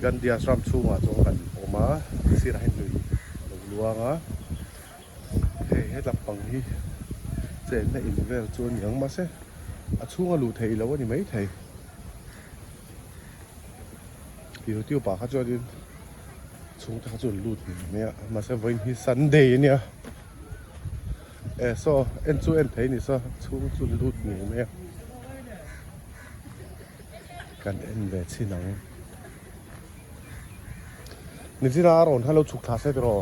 Gandhi Ashram chhungah chuan kan awm a, a sirah hian lui a lo luang a, hei hetlak pang hi chenna in vel chu a ni ang mahse a chhunga luh theih loh a ni maithei. Youtube ah kha chuanin chhungte kha chu an lut ngei mai a mahse vawiin hi Sunday a nia e saw en chu en thei a ni saw chhung chu an lut ngei mai a kan en ve chhin ang nichina a rawn kha lo chhuk thla se tiraw.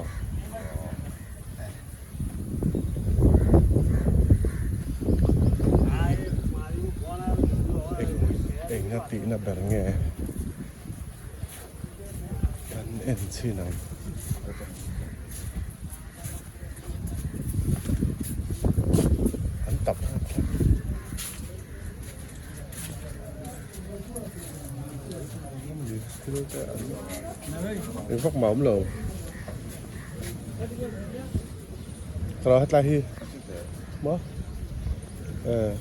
Eng a tihna ber nge kan en chhin ang. An tap thil te an eng vak mah awm lo. Ka hetlai hi maw eh.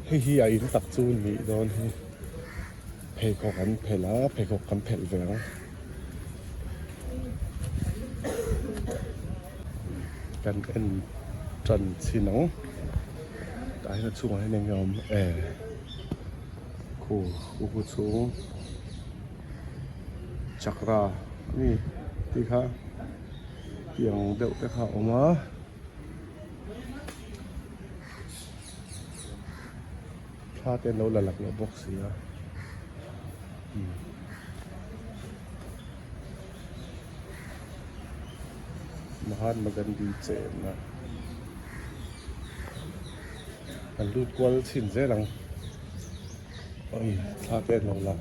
Hei hi a in tak chu nih dawn hi pheikhawk an phelh a pheikhawk kan phelh ve ang kan en tan chhin ang tah hian a chhungah hian enge awm e khu khu chhung chakra a ni tih kha tiang deuh te kha a awm a thla te an lo la lak loh bawk si a Mahatma Gandhi chenna an lut kual chhin zel ang oi thla te an lo la.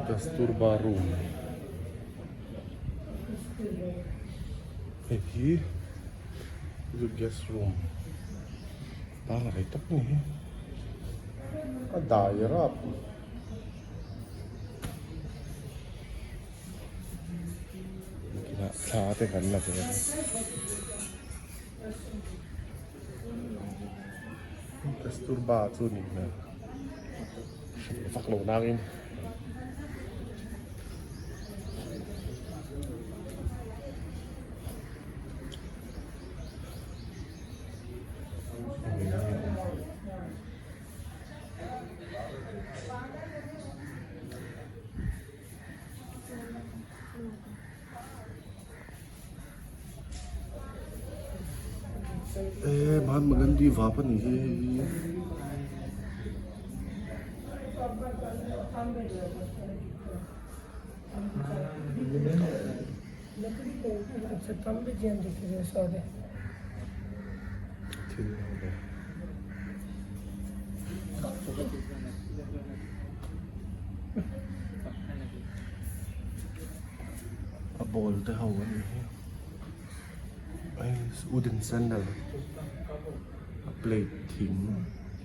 Kasturba room hei hi chu guest room pangngai tak a ni hi a dai rap thla te kan la ve a. Kasturba chu a nih hmel hre vak lo nangin Eh Mahatma Gandhi vap a nih hi hei hi. Thil ho ve. A ball te ho a nih hi wooden sandal a plate thing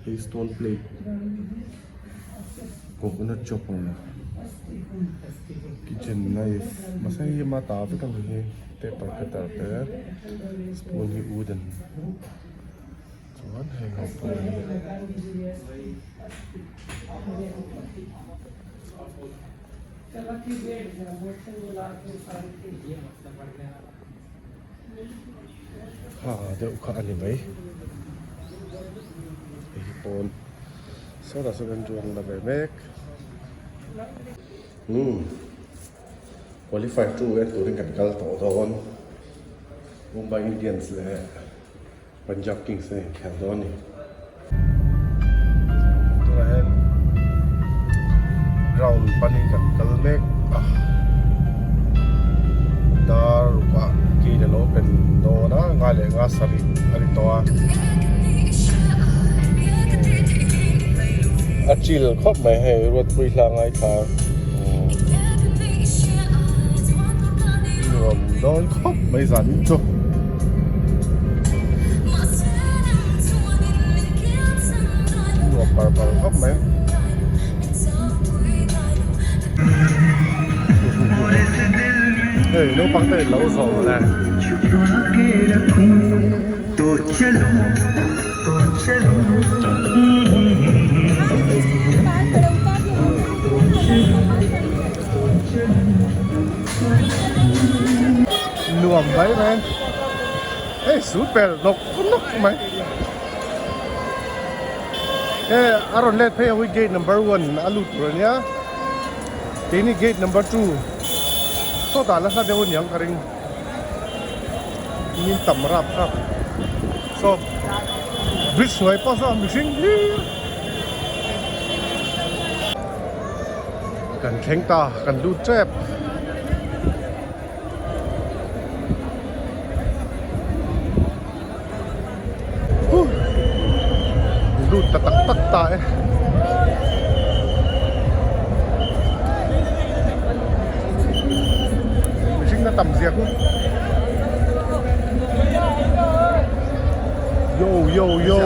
hei stone plate coconut chopper kitchen knife mahse hei hi ama ta vek a ni hi paper cutter te spoon hi wooden chuan heng ho pawh a ni. Ha deuh kha a ni mai hei hi pawn sawtah sawn an ruang la ve mek umm qualify two en turin kan kal tawh dawn Mumbai Indians leh Punjab Kings a inkhel dawn a ni. Tunah hian ground panin kan kal mek a, dar rukah gate a lo open dawn a, ngai leh nga sarih a ni tawh a. A chill khawp mai hei Ruatpui hla ngaithla nuam dawn khawp mai zan in chu. Nuam par par khawp mai. Hei naupang te in lo zawh mawle. Nuam mai mai hei super nawk nawk mai he a rawn let phei ang hi gate number one a lut tur ania keini gate number two sawtah la hla deuh aniang ka ring. Min tam rap rap saw bridge hnuai pawh saw mihring hlir kan thleng ta kan lut tep huh lut ta tak tak ta e. Mihring na tam zia khu. Yo yo yo.